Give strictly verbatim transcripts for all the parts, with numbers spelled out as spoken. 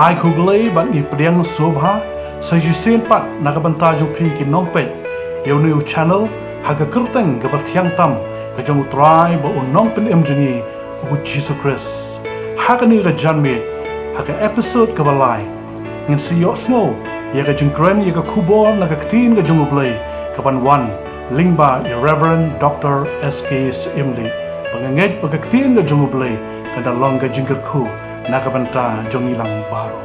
Ai khublei bad ngi pdiang sngewbha sa shisien pat na ka bynta jong phi ki nongpeit ïa une u channel ha ka kyrteng kaba thiang tam ka jong U Trai bad U Nongpynim jong ngi, U Jisu Khrist. Ha kane ka janmiet, ha ka episode kaba lai, ngin sa ïohsngew ïa ka jingkren ïa ka khubor na ka ktien ka jong U Blei kaban wan lyngba ïa Reverend Doctor S K Syiemlieh. Ba nga ngeit ba ka ktien ka jong U Blei kan da long ka jingkyrkhu na ka bynta jong ngi lang baroh.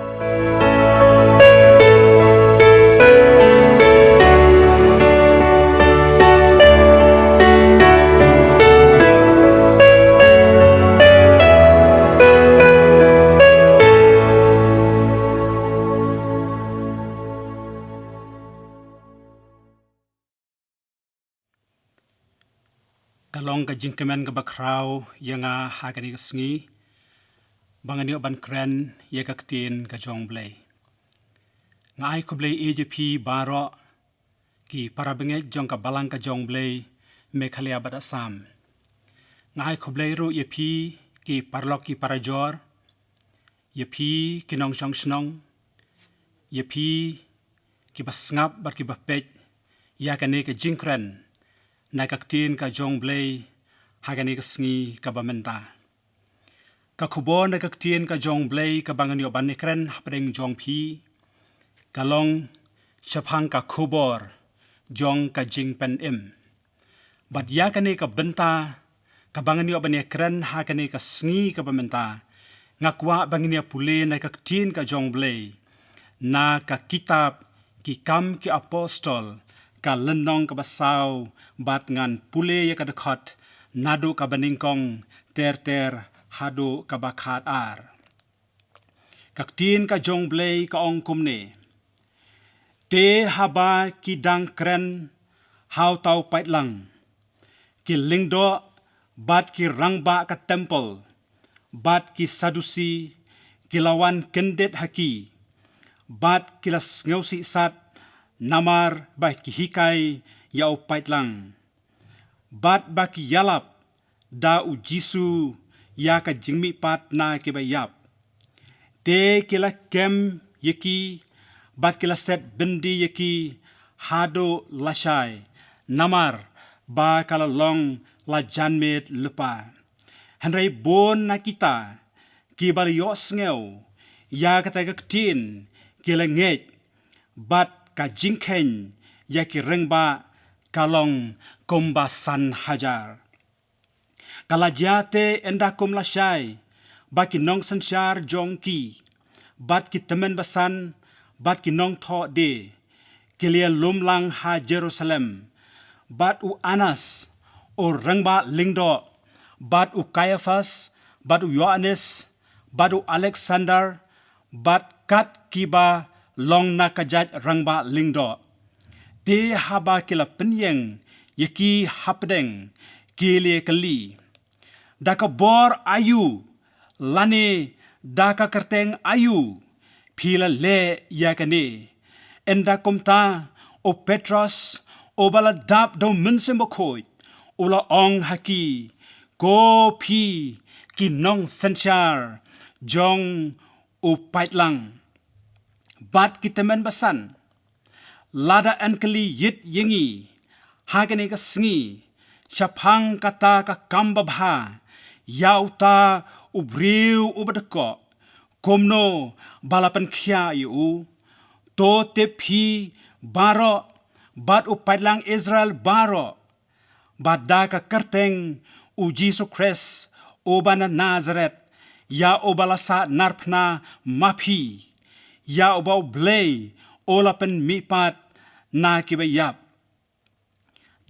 Ka long ka jingkmen kaba khraw ïa nga ha kane ka sngi ba ngan ïoh ban kren ïa ka ktien ka jong U Blei. Nga ai khublei ïa phi baroh ki para bangeit jong ka balang ka jong U Blei Meghalaya bad Assam. Nga ai khublei ruh ïa phi ki paralok ki parajor, ïa phi ki nongshong shnong, ïa phi kiba sngap bad kiba peit ïa kane ka jingkren na ka ktien ka jong U Blei ha kane ka sngi kaba mynta. Ka khubor na ka ktien ka jong U Blei kaba ngan ïoh ban ïakren hapdeng jong phi ka long shaphang ka khubor jong ka jingpynim. Bad ïa kane ka bynta kaba ngan ïoh ban ïakren ha kane ka sngi kaba mynta, nga kwah ba ngin ïa pule na ka ktien ka jong U Blei na ka kitab Ki Kam ki Apostol, ka lynnong kaba saw, bad ngan pule ïa ka dkhot naduh kaba nyngkong ter ter haduh kaba khatar. Ka ktien ka jong U Blei ka ong kumne: Te haba ki dang kren ha uta u paidlang, ki lyngdoh bad ki rangbah ka templ bad ki Sadusi ki la wan kyndit ha ki, bad ki la sngewsih sat namar ba ki hikai ïa u paidlang, bad ba ki ïalap da u Jisu ïa ka jingmihpat na kiba ïap. Te ki la kem ïa ki bad ki la set byndi ïa ki haduh lashai, namar ba ka la long la janmiet lypa. Hynrei bun na kita kiba la ïohsngew ïa kata ka ktien ki la ngeit, bad ka jingkheiñ ïa ki rangbah ka long kumba san hajar. Ka la jia te ynda kum lashai ba ki nongsynshar jong ki, bad ki tymmen basan, bad ki nongthoh die, ki la ïalum lang ha Jerusalem, bad u Anas u rangbah lyngdoh, bad u Kaiaphas, bad u Ïoannis, bad u Aleksander, bad kat kiba long na ka jait rangbah lyngdoh. Te haba ki la pynïeng ïa ki hapdeng, ki la ïakylli: Da ka bor aïu lane da ka kyrteng aïu phi la leh ïa kane? Ynda kumta u Petros, uba la dap da u Mynsiem Bakhuid, u la ong ha ki: Ko phi ki nongsynshar jong u paidlang bad ki tymmen basan, lada yn kylli ïit ïa ngi ha kane ka sngi shaphang kata ka kam babha ïa uta u briew uba dkoh, kumno ba la pynkhiah ïa u? To tip phi baroh bad u paidlang Israel baroh ba da ka kyrteng u Jisu Khrist uba na Nasareth, ïa uba la sahnarphna ma phi, ïa uba U Blei u la pynmihpat na kiba ïap.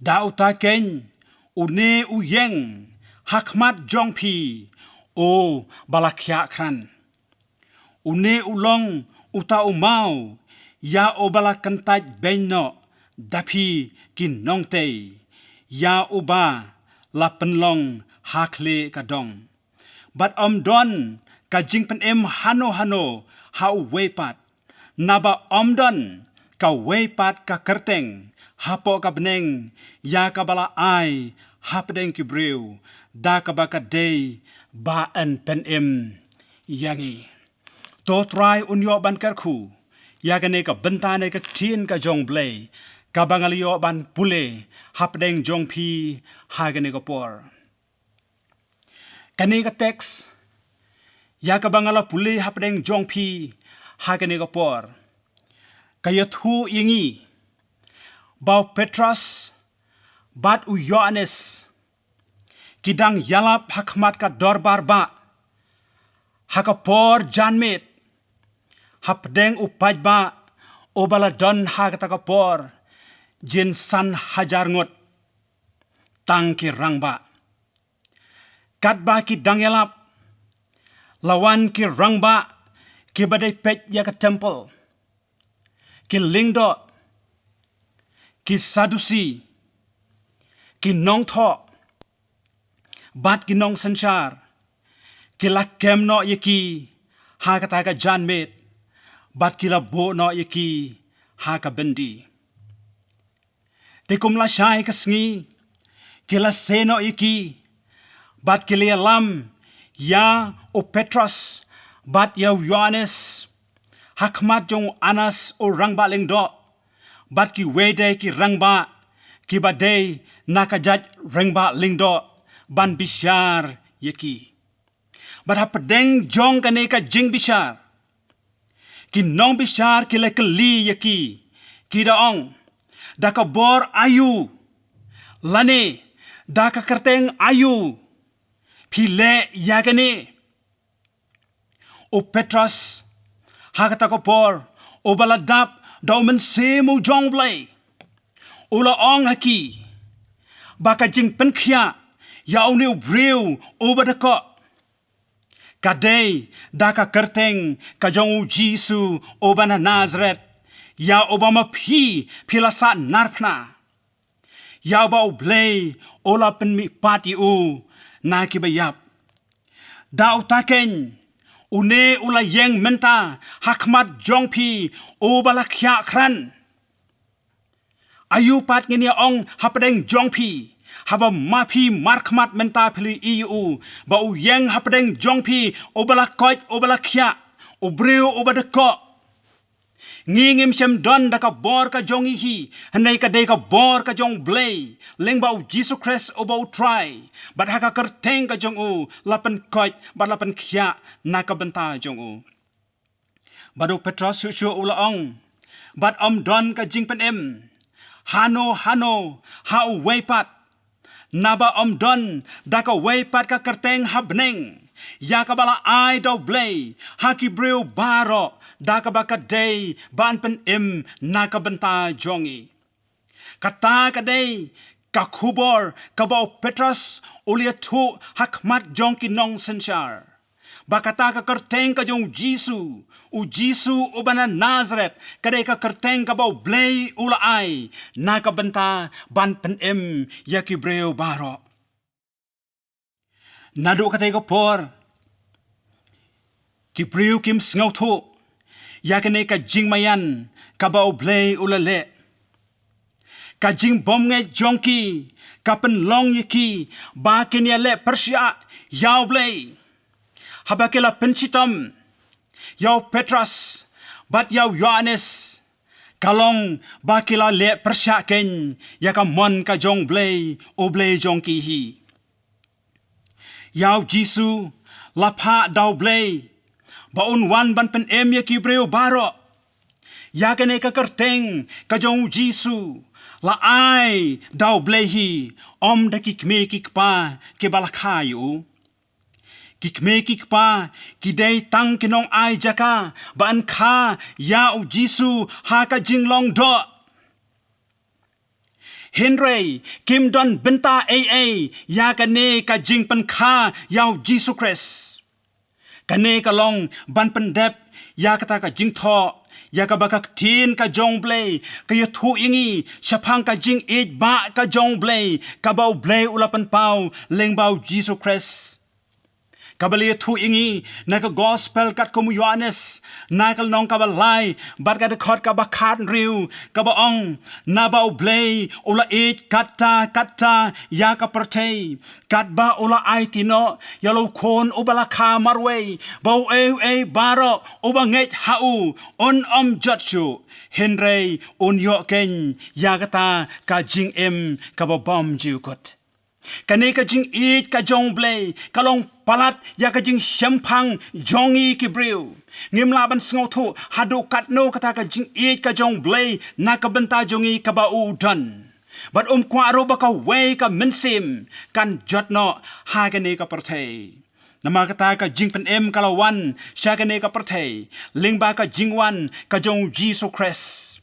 Da uta keiñ une u ïeng ha khmat jong phi, uba la khiah khrang. Une u long uta u maw ïa uba la kyntait beiñ noh da phi ki nongtei, ïa uba la pynlong ha khlieh ka dong. Bad ym don ka jingpynim hano hano ha uwei pat, naba ym don kawei pat ka kyrteng hapoh ka bneng ïa kaba la ai hapdeng ki briew da kaba ka dei ba yn pynim ïa ngi. To Trai un ïoh ban kyrkhu ïa kane ka bynta ne ka ktien ka jong U Blei, kaba nga la ïoh ban pule hapdeng jong phi ha kane ka por. Kane ka teks ïa kaba nga la pule hapdeng jong phi ha kane ka por, ka ïathuh ïa ngi ba u Petros bad u Ïoannis ki dang ïalap ha khmat ka dorbar bah ha ka por janmiet hapdeng u paidbah uba la don ha kata ka por jin san hajar ngut, tang ki rangbah. Katba ki dang ïalap, la wan ki rangbah kiba dei peit ïa ka temple, ki lyngdoh, ki Sadusi, ki nongthoh bad ki nongsynshar, ki la kem noh ïa ki ha kata ka janmiet bad ki la buh noh ïa ki ha ka byndi. Te kum la shai ka sngi, ki la sei noh ïa ki bad ki la ïalam ïa u Petros bad ïa u Ïoannis ha khmat jong u Anas u rangbah lyngdoh bad kiwei de ki rangbah kiba dei na ka jait rangbah lyngdoh ban bishar ïa ki. Bad hapdeng jong kane ka jingbishar, ki nongbishar ki la kylli ïa ki, ki da ong, da ka bor aïu lane da ka kyrteng aïu phi leh ïa kane? U Petros ha kata ka por, uba la dap da u Mynsiem u jong U Blei, u la ong ha ki ba ka jingpynkhiah ïa une u briew uba dkoh ka dei da ka kyrteng ka jong U Jisu uba na Nasareth, ïa uba ma phi phi la sahnarphna, ïa uba U Blei u la pynmihpat ïa u na kiba ïap. Da uta keiñ une u la ïeng mynta ha khmat jong phi, uba la khiah krat. Aïu pat ngin ïa ong hapdeng jong phi, haba ma phi markhmat mynta phi la ïohi ïa u ba u ïeng hapdeng jong phi, uba la koit, uba la khiah, u briew uba dkoh? Ngi ngim shym don da ka bor ka jong ngi hi, hynrei ka dei ka bor ka jong U Blei lyngba U Jisu Khrist uba U Trai, bad ha ka kyrteng ka jong u la pynkoit bad la pynkhiah na ka bynta jong u. Bad u Petros shuh shuh u la ong, bad ym don ka jingpynim hano hano ha uwei pat, naba ym don da kawei pat ka kyrteng ha bneng ïa kaba la ai da U Blei ha ki briew baroh, da kaba ka dei ban pynim na ka bynta jong ngi. Kata ka dei ka khubor kaba u Petros u la ïathuh ha khmat jong ki nongsynshar, ba kata ka kyrteng ka jong U Jisu, U Jisu uba na Nasareth, ka dei ka kyrteng kaba U Blei u la ai na ka bynta ban pynim ïa ki briew baroh. Naduh katei ka por ki briew kim sngewthuh ïa kane ka jingmaïan kaba U Blei u la leh. Ka jingbymngeit jong ki ka pynlong ïa ki ba kin ïaleh pyrshah ïa U Blei. Haba ki la pynshitom ïa u Petros bad ïa u Ïoannis, ka long ba ki la leh pyrshah keiñ ïa ka mon ka jong U Blei, U Blei jong ki hi. Ïa U Jisu la phah da U Blei ba un wan ban pynim ïa ki briew baroh. Ïa kane ka kyrteng ka jong U Jisu la ai da U Blei hi, ym da ki kmie ki kpa kiba la kha ïa u. Ki kmie ki kpa ki dei tang ki nongai jaka ba yn kha ïa U Jisu ha ka jinglong doh. Hynrei kim don bynta ei ei ïa kane ka jingpynkha ïa U Jisu Khrist. Kane ka long ban pyndep ïa kata ka jingthoh ïa kaba ka ktien ka jong U Blei ka ïathuh ïa ngi shaphang ka jingïeit bah ka jong U Blei, kaba U Blei u la pynpaw lyngba U Jisu Khrist. Kaba la ïathuh ïa ngi na ka gospel katkum u Ïoannis, na ka lynnong kaba lai, bad ka dkhot kaba khathynriew, kaba ong, naba U Blei u la ïeit katta katta ïa ka pyrthei, katba u la aiti noh ïa la u Khun uba la kha marwei, ba uei uei baroh uba ngeit ha u un ym jot shuh, hynrei un ïoh keiñ ïa kata ka jingim kaba bymjukut. Kane ka jingïeit ka jong U Blei ka long palat ïa ka jingshemphang jong ngi ki briew. Ngim lah ban sngewthuh haduh katno kata ka jingïeit ka jong U Blei na ka bynta jong ngi kaba u don. Bad um kwah ruh ba kawei ka mynsiem kan jot noh ha kane ka pyrthei. Namar kata ka jingpynim ka la wan sha kane ka pyrthei lyngba ka jingwan ka jong U Jisu Khrist.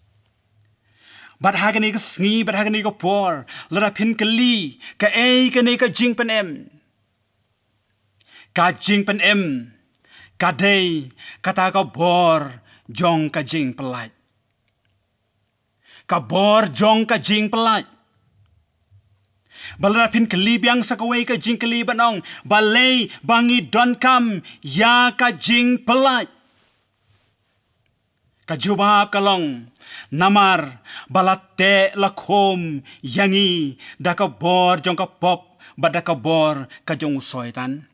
Bad ha kane ka sngi, bad ha kane ka por, lada phin kylli kaei kane ka jingpynim, ka jingpynim ka dei kata ka bor jong ka jingpyllait. Ka bor jong ka jingpyllait. Ba lada phin kylli biang sa kawei ka jingkylli ban ong, balei ba ngi donkam ïa ka jingpyllait? Ka jubab ka long, namar ba la teh la khum ïa ngi da ka bor jong ka pop bad da ka bor ka jong u Soitan.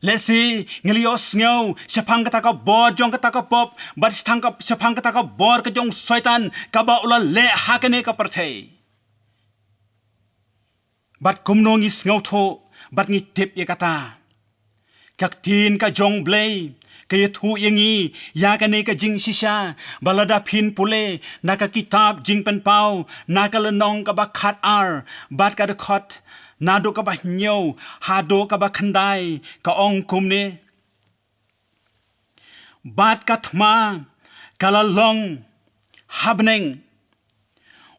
Lehse ngi la ïohsngew shaphang kata ka bor jong kata ka pop bad shaphang ka, shaphang kata ka bor ka jong u Soitan kaba u la leh ha kane ka pyrthei. Bad kumno ngi sngewthuh bad ngi tip ïa kata? Ka ktien ka jong U Blei ka ïathuh ïa ngi ïa kane ka jingshisha, ba lada phin pule na ka kitab Jingpynpaw, na ka lynnong kaba khatar bad ka dkhot naduh kaba hynñiew haduh kaba khyndai, ka ong kumne: Bad ka thma ka la long ha bneng.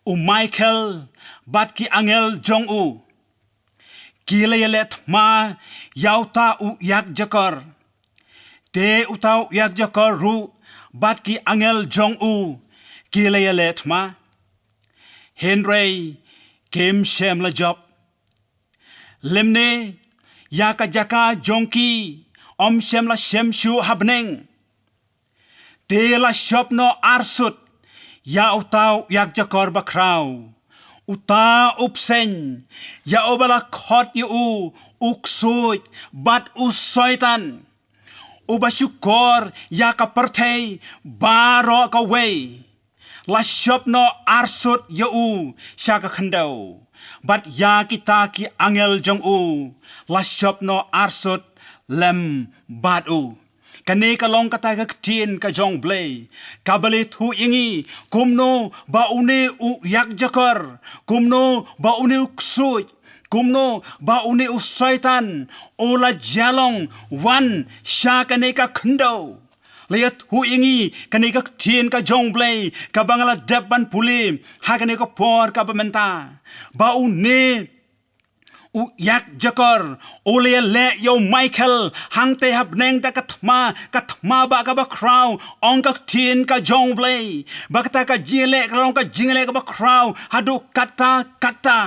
U Michael bad ki angel jong u ki la ïaleh thma ïa uta u ïakjakor. Te uta u ïakjakor ruh bad ki angel jong u ki la ïaleh thma, hynrei kim shym la jop. Lymne ïa ka jaka jong ki ym shym la shem shuh ha bneng. Te la shop noh arsut ïa uta u ïakjakor bakhraw, uta u bseiñ, ïa uba la khot ïa u u ksuid bad u Soitan, uba shukor ïa ka pyrthei baroh kawei. La shop noh arsut ïa u sha ka khyndew, bad ïa kita ki angel jong u la shop noh arsut lem bad u. Kane ka long kata ka ktien ka jong U Blei kaba la ïathuh ïa ngi kumno ba une u ïakjakor, kumno ba une u ksuid, kumno ba une u Soitan u la jia long wan sha kane ka khyndew. La ïathuh ïa ngi kane ka ktien ka jong U Blei kaba nga la dep ban pule ha kane ka por kaba mynta, ba une u ïakjakor u la ïaleh ïa u Michael hangtei ha bneng da ka thma, ka thma bah kaba khraw, ong ka ktien ka jong U Blei. Ba kata ka jingïaleh ka long ka jingïaleh kaba khraw haduh katta katta.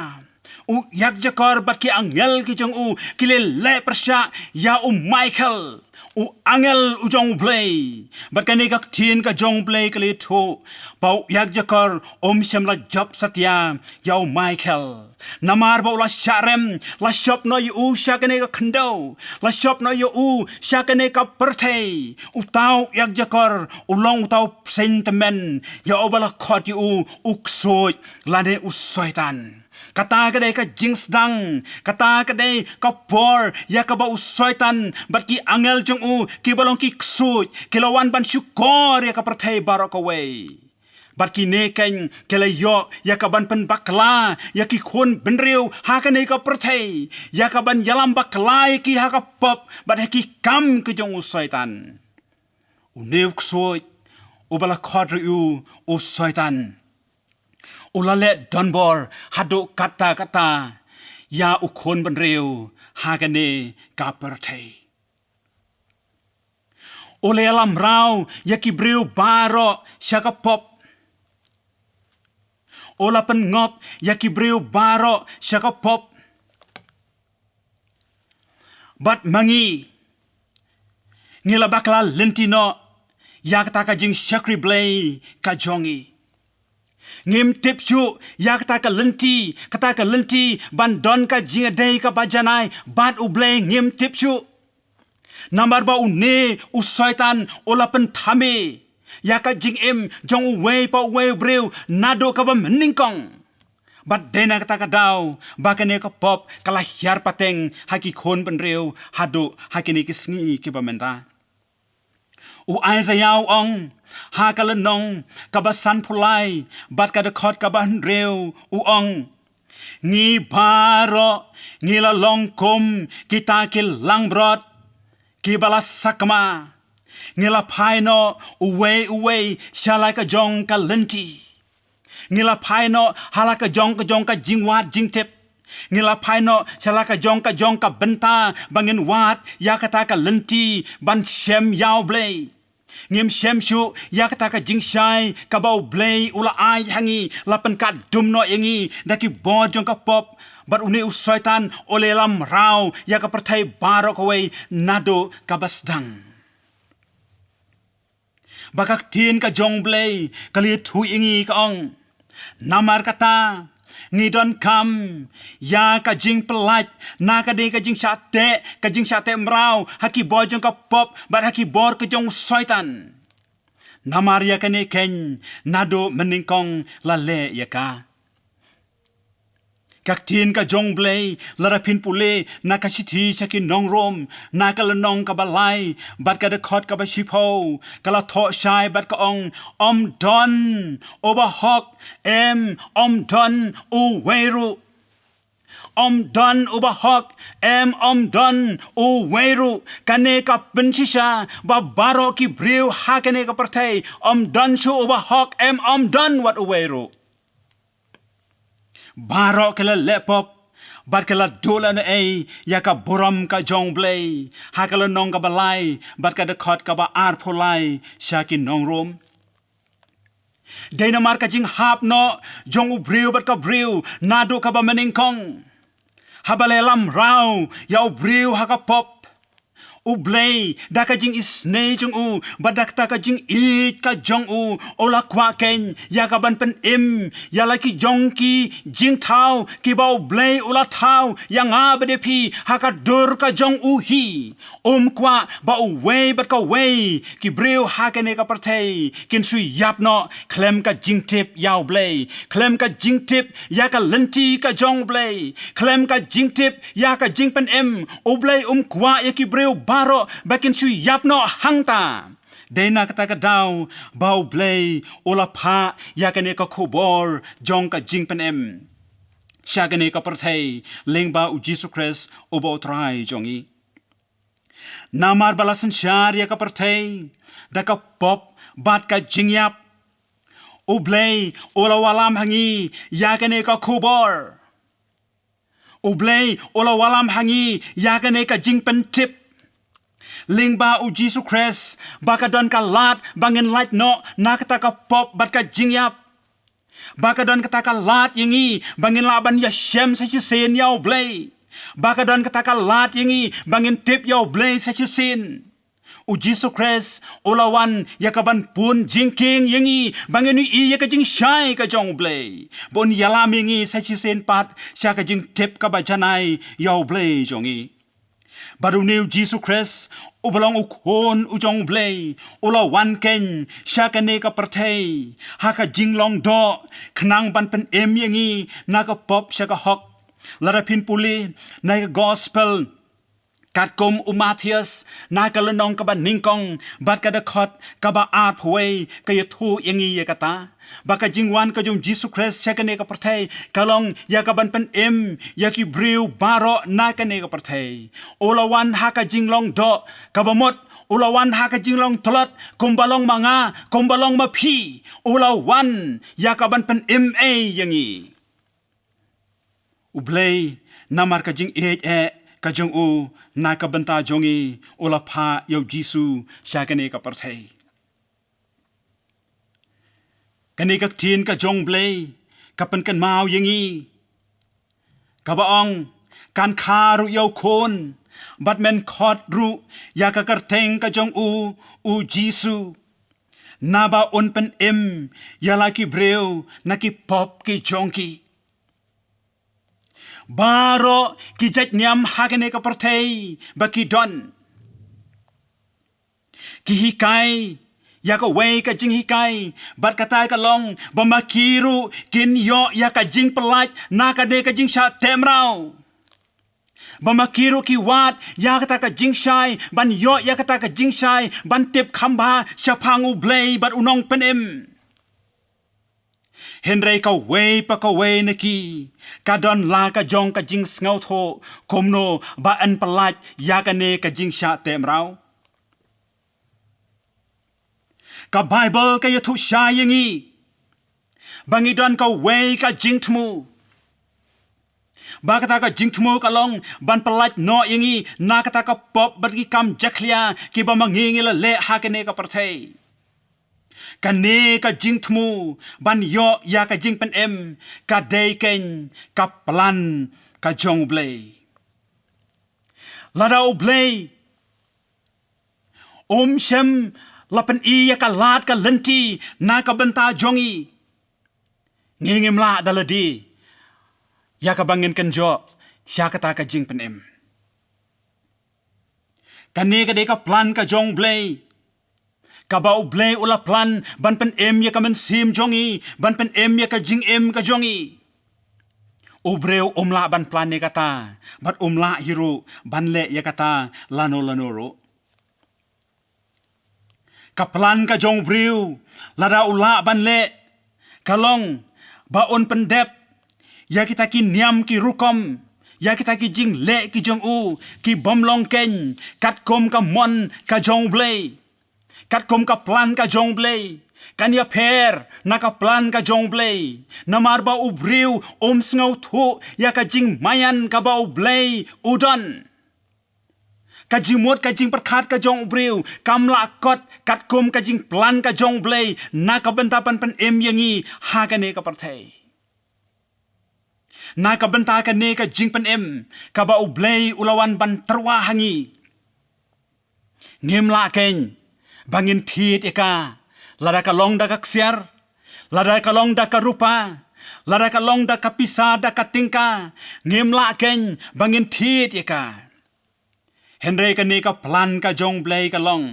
U ïakjakor bad ki angel ki jong u ki la leh pyrshah ïa u Michael, u angel u jong U Blei. Bad kane ka ktien ka jong U Blei ka la ïathuh ba u ïakjakor um shym la jop satia ïa u Michael. Namar ba u la shah rem, la shop noh ïa u sha kane ka khyndew, la shop noh ïa u sha kane ka pyrthei. Uta u ïakjakor u long uta u bseiñ tymmen, ïa uba la khot ïa u u ksuid lane u Soitan. Kata ka dei ka jingsdang, kata ka dei ka por ïa kaba u Soitan bad ki angel jong u kiba long ki ksuid ki la wan ban shukor ïa ka pyrthei baroh kawei. Bad kine keiñ ki la ïoh ïa ka ban pynbakla ïa ki khun bynriew ha kane ka pyrthei, ïa ka ban ïalam bakla ïa ki ha ka pop bad ha ki kam ki jong u Soitan. Une u ksuid uba la khot ruh ïa u u Soitan, u la leh donbor haduh katta katta ïa u khun bynriew ha kane ka pyrthei. U la ïalam raw ïa ki briew baroh sha ka pop. U la pynngop ïa ki briew baroh sha ka pop. Bad ma ngi, ngi la bakla lynti noh ïa kata ka jingshakri Blei ka jong ngi. Ngim tip shuh ïa kata ka lynti, kata ka lynti ban don ka jingïadei kaba janai bad U Blei, ngim tip shuh. Namar ba une u Soitan u la pynthame ïa ka jingim jong uwei pa uwei u briew naduh kaba mynnyngkong. Bad dei na kata ka daw ba kane ka pop ka la hiar pateng ha ki khun bynriew haduh ha kine ki sngi kiba mynta. U Isaiah u ong ha ka lynnong kaba sanphew lai bad ka dkhot kaba hynriew, u ong: Ngi baroh ngi la long kum kita ki langbrot kiba la sakma. Ngi la phai noh uwei uwei sha la ka jong ka lynti. Ngi la phai noh ha la ka jong ka jong ka jingwad jingtip. Ngi la phai noh sha la ka jong ka jong ka bynta ba ngin wad ïa kata ka lynti ban shem ïa U Blei. Ngim shem shuh ïa kata ka jingshai kaba U Blei u la ai ha ngi, la pynkat dum noh ïa ngi da ki bor jong ka pop. Bad une u Soitan u la ïalam raw ïa ka pyrthei baroh kawei naduh kaba sdang. Ba ka ktien ka jong U Blei ka la ïathuh ïa ngi, ka ong: Namar kata, ngi donkam ïa ka jingpyllait na kane ka jingshah teh, ka jingshah teh mraw ha ki bor jong ka pop bad ha ki bor ka jong u Soitan. Namar ïa kane keiñ naduh mynnyngkong la leh ïa ka. Ka ktien ka jong U Blei, lada phin pule na ka shithi sha ki nong Rom, na ka lynnong kaba lai bad ka dkhot kaba shiphew, ka la thoh shai bad ka ong: Ym don uba hok, em, ym don uwei ruh. Ym don uba hok, em, ym don uwei ruh. Kane ka pynshisha ba baroh ki briew ha kane ka pyrthei, ym don shuh uba hok, em, ym don wat uwei ruh. Baroh ki la leh pop bad ki la duh lehnohei ïa ka burom ka jong U Blei, ha ka lynnong kaba lai bad ka dkhot kaba arphew lai sha ki nong Rom. Dei namar ka jinghap noh jong u briew bad ka briew naduh kaba mynnyngkong, haba la ïalam raw ïa u briew ha ka pop, U Blei, da ka jingisynei jong u bad da kata ka jingïeit ka jong u, u la kwah keiñ ïa ka ban pynim ïa la ki jong ki jingthaw kiba U Blei u la thaw ïa nga bad ïa phi ha ka dur ka jong u hi. Um kwah ba uwei bad kawei ki briew ha kane ka pyrthei kin shu ïap noh khlem ka jingtip ïa U Blei, khlem ka jingtip ïa ka lynti ka jong U Blei, khlem ka jingtip ïa ka jingpynim. U Blei um kwah ïa ki briew baroh ba kin shu ïap noh hangta. Dei na kata ka daw ba U Blei u la phah ïa kane ka khubor jong ka jingpynim sha kane ka pyrthei lyngba U Jisu Khrist uba U Trai jong ngi. Namar ba la synshar ïa ka pyrthei da ka pop bad ka jingïap, U Blei u la wallam ha ngi ïa kane ka khubor. U Blei u la wallam ha ngi ïa kane ka jingpyntip lyngba U Jisu Khrist, ba ka don ka lad ba ngin lait noh na kata ka pop bad ka jingïap. Ba ka don kata ka lad ïa ngi ba ngin lah ban ïashem sa shisien ïa U Blei. Ba ka don kata ka lad ïa ngi ba ngin tip ïa U Blei sa shisien. U Jisu Khrist u la wan ïa ka ban pun jingkieng ïa ngi ba ngin ïohi ïa ka jingshai ka jong U Blei, ba un ïalam ïa ngi sa shisien pat sha ka jingtip kaba janai ïa U Blei jong ngi. Bad une U Jisu Khrist uba long U Khun u jong U Blei u la wan keiñ sha kane ka pyrthei ha ka jinglong doh, khnang ban pynim ïa ngi na ka pop sha ka hok. Lada phin pule na ka gospel katkum u Mathaios, na ka lynnong kaba nyngkong bad ka dkhot kaba arphew wei, ka ïathuh ïa ngi ïa kata, ba ka jingwan ka jong U Jisu Khrist sha kane ka pyrthei ka long ïa ka ban pynim ïa ki briew baroh na kane ka pyrthei. U la wan ha ka jinglong doh, kaba mut u la wan ha ka jinglong tlot, kumba long ma nga, kumba long ma phi. U la wan ïa ka ban pynim ei ïa ngi. U Blei, namar ka jingïeit eh ka jong u na ka bynta jong ngi, u la phah ïa U Jisu sha kane ka pyrthei. Kane ka ktien ka jong U Blei ka pynkynmaw ïa ngi, kaba ong: Kan kha ruh ïa U Khun Bad men khot ruh ïa ka kyrteng ka jong u, u Jisu, naba un pynim ïa la ki briew na ki pop ki jong ki. Baroh ki jait niam ha kane ka pyrthei ba ki don, ki hikai ïa kawei ka jinghikai, bad kata ka long ba ma ki ruh kin ïoh ïa ka jingpyllait na kane ka jingshah teh mraw. Ba ma ki ruh ki wad ïa kata ka jingshai, ban ïoh ïa kata ka jingshai ban tip kham bha shaphang U Blei bad U Nongpynim. Hynrei kawei pa kawei na ki ka don la ka jong ka jingsngewthuh kumno ba yn pyllait ïa kane ka jingshah teh mraw. Ka Baibl ka ïathuh shai ïa ngi ba ngi don kawei ka jingthmu, ba kata ka jingthmu ka long ban pyllait noh ïa ngi na kata ka pop bad ki kam jakhlia kiba ma ngi ngi la leh ha kane ka pyrthei. Kane ka jingthmu ban ïoh ïa ka jingpynim ka dei keiñ ka plan ka jong U Blei. Lada U Blei um shym la pyni ïa ka lad ka lynti na ka bynta jong ngi, ngi ngim lah da lade ïa kaba ngin kynjoh sha kata ka jingpynim. Kane ka dei ka plan ka jong U Blei, kaba U Blei u la plan ban pynim ïa ka mynsiem jong ngi, ban pynim ïa ka jingim ka jong ngi. U briew um lah ban plan ïa kata, bad um lah hi ruh ban leh ïa kata lano lano ruh. Ka plan ka jong u briew, lada u lah ban leh, ka long ba un pyndep ïa kita ki niam ki rukom, ïa kita ki jingleh ki jong u ki bym long keiñ katkum ka mon ka jong U Blei, katkum ka plan ka jong U Blei. Kan ïapher na ka plan ka jong U Blei, namar ba u briew um sngewthuh ïa ka jingmaïan kaba U Blei u don. Ka jingmut ka jingpyrkhat ka jong u briew kam lah kot katkum ka jingplan ka jong U Blei na ka bynta ban pynim ïa ngi ha kane ka pyrthei. Na ka bynta kane ka jingpynim kaba U Blei u la wan ban tyrwa ha ngi, ngim lah keiñ ba ngin thied ïa ka, lada ka long da ka ksiar, lada ka long da ka rupa, lada ka long da ka pisa da ka tyngka, ngim lah keiñ ba ngin thied ïa ka. Hynrei kane ka plan ka jong U Blei ka long,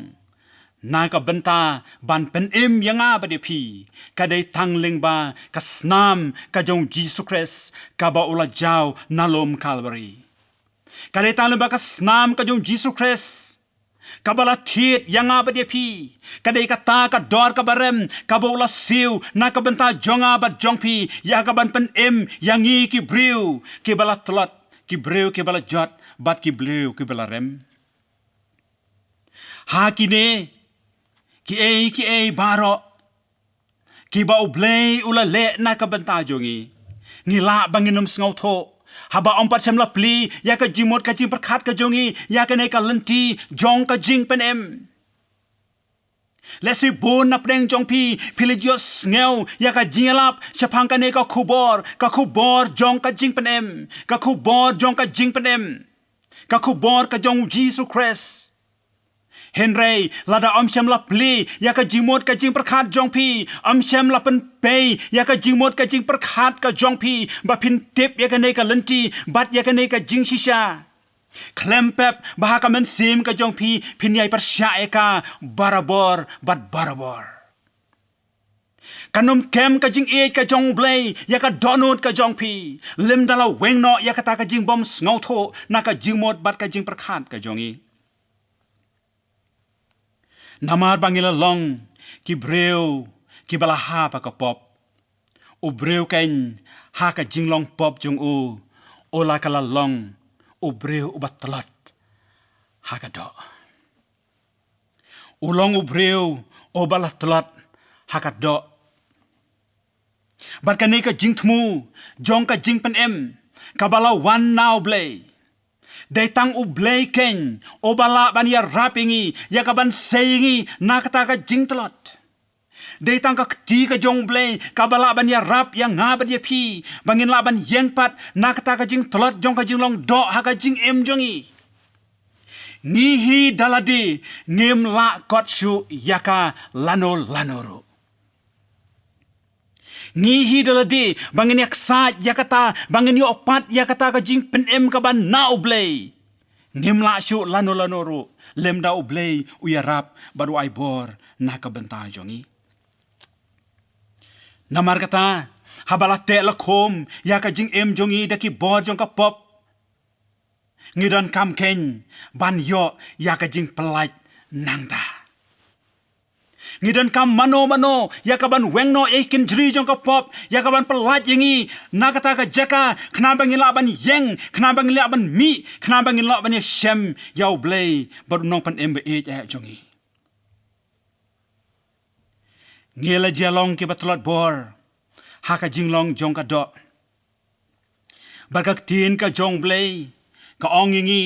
na ka bynta ban pynim ïa nga bad ïa phi, ka dei tang lyngba ka snam ka jong U Jisu Khrist kaba u la jaw na lum Kalbari. Ka dei tang lyngba ka snam ka jong U Jisu Khrist kaba la thied ïa nga bad ïa phi. Ka dei kata ka dor kaba rem kaba u la siew na ka bynta jong nga bad jong phi, ïa ka ban pynim ïa ngi ki briew kiba la tlot, ki briew kiba la jot, bad ki briew kiba la rem. Ha kine kiei kiei baroh kiba U Blei u la leh na ka bynta jong ngi, ngi lah ba ngin ym sngewthuh haba ym pat shym la plie ïa ka jingmut ka jingpyrkhat ka jong ngi ïa kane ka lynti jong ka jingpynim. Lehse bun na pdeng jong phi, phi la ju sngew ïa ka jingïalap shaphang kane ka khubor, ka khubor jong ka jingpynim, ka khubor jong ka jingpynim, ka khubor ka jong U Jisu Khrist. Hynrei lada ym shym la plie ïa ka jingmut ka jingpyrkhat jong phi, ym shym la pynpei ïa ka jingmut ka jingpyrkhat ka jong phi ba phin tip ïa kane ka lynti bad ïa kane ka jingshisha, khlem pep ba ha ka mynsiem ka jong phi phin ïai pyrshah ïa ka barabor bad barabor. Kan ym kem ka jingïeit ka jong U Blei ïa ka dohnud ka jong phi, lymda la weng noh ïa kata ka jingbym sngewthuh na ka jingmut bad ka jingpyrkhat ka jong ngi. Namar ba ngi la long ki briew kiba la hap ha ka pop. U briew keiñ ha ka jinglong pop jong u, u la ka la long u briew uba tlot ha ka doh. U long u briew uba la tlot ha ka doh. Bad kane ka jingthmu jong ka jingpynim kaba la wan na U Blei, dei tang U Blei keiñ uba lah ban ïarap ïa ngi, ïa ka ban sei ïa ngi na kata ka jingtlot. Dei tang ka kti ka jong U Blei kaba lah ban ïarap ïa nga bad ïa phi ba ngin lah ban ïeng pat na kata ka jingtlot jong ka jinglong doh ha ka jingim jong ngi. Ngi hi da lade ngim lah kot shuh ïa ka lano lano ruh. Ngi hi da lade ba ngin ïaksaid ïa kata, ba ngin ïoh pat ïa kata ka jingpynim kaba na U Blei. Ngim lah shuh lano lano ruh lymda U Blei u ïarap bad u ai bor na ka bynta jong ngi. Namar kata, haba la teh la khum ïa ka jingim jong ngi da ki bor jong ka pop, ngi donkam kein ban ïoh ïa ka jingpyllait nangta. Ngi donkam mano mano ïa ka ban weng noh ïa ki kynjri jong ka pop, ïa ka ban pyllait ïa ngi na kata ka jaka, khnang ba ngin lah ban ïeng, khnang ba ngin lah ban mih, khnang ba ngin lah ban ïashem ïa U Blei bad U Nongpynim ba ïeit eh jong ngi. Ngi la jia long kiba tlot bor ha ka jinglong jong ka doh. Bad ka ktien ka jong U Blei ka ong ïa ngi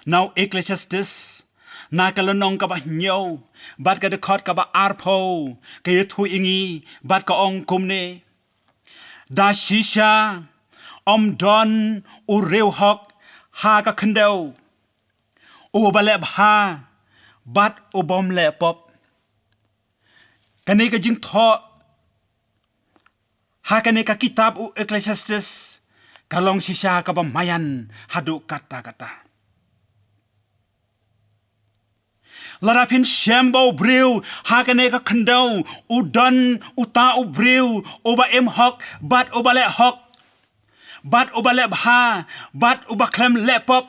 na u Ecclesiastes, na ka lynnong kaba hynñiew bad ka dkhot kaba arphew, ka ïathuh ïa ngi bad ka ong kumne: Da shisha ym don u riewhok ha ka khyndew, uba leh bha bad ubym leh pop. Kane ka jingthoh ha kane ka kitab u Ecclesiastes ka long shisha kaba maïan haduh katta katta. Lada phin shem ba u briew ha kane ka khyndew u don uta u briew uba im hok bad uba leh hok, bad uba leh bha bad uba khlem leh pop,